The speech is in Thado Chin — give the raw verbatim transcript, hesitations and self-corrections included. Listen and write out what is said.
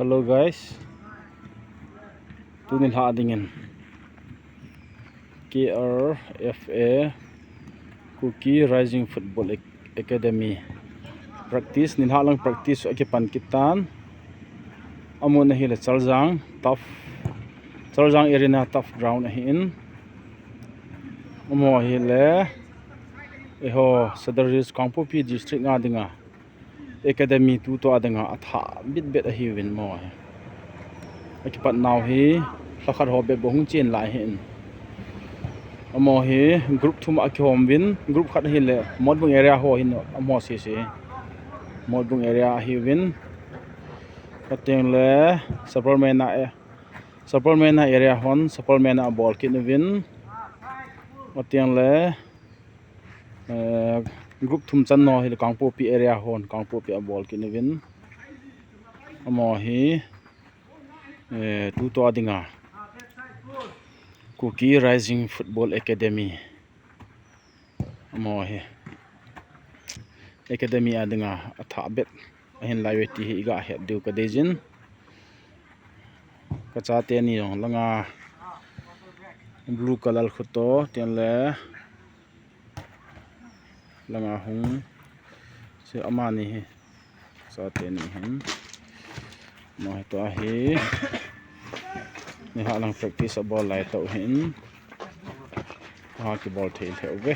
Hello guys. Tuni lha dingin K R F A, Kuki Rising Football Ac- Academy practice, nilhah lang practice akipan kit tan. Amun ahile Chaljang Turf, Chaljang Arena Turf Ground ahin. Amaho ahile eiho Sadar Hills Kangpokpi District nga dinga academy tutua dinga athah bitbet ahiuvin amaho hi. Akipat nau hi lhakhat ho bep bou hung chen lai ahin. Amaho hi group thum a akihom uvin, group khat ahile Motbung area ho hin amaho sese. Motbung area ahiuvin. Atengle Sapermeina, eh, Sapermeina area hon Sapermeina abol kit uvin. Atengle, eh, group thum channa hile Kangpokpi area hon Kangpokpi abol kit uvin. Amaho hi, eh, tutua dinga Kuki Rising Football Academy, amaho hi academy a dinga athah bet ahin laiuve ti hi iga het diu kadeijin. Kachate ni jong langa blue colour khu toh, tengle langa hung, se amani hi, chate ni hin. Amaho hi tua hi nilhah lang practice abol lai tah u hin. Aha kibol thei lheh uve.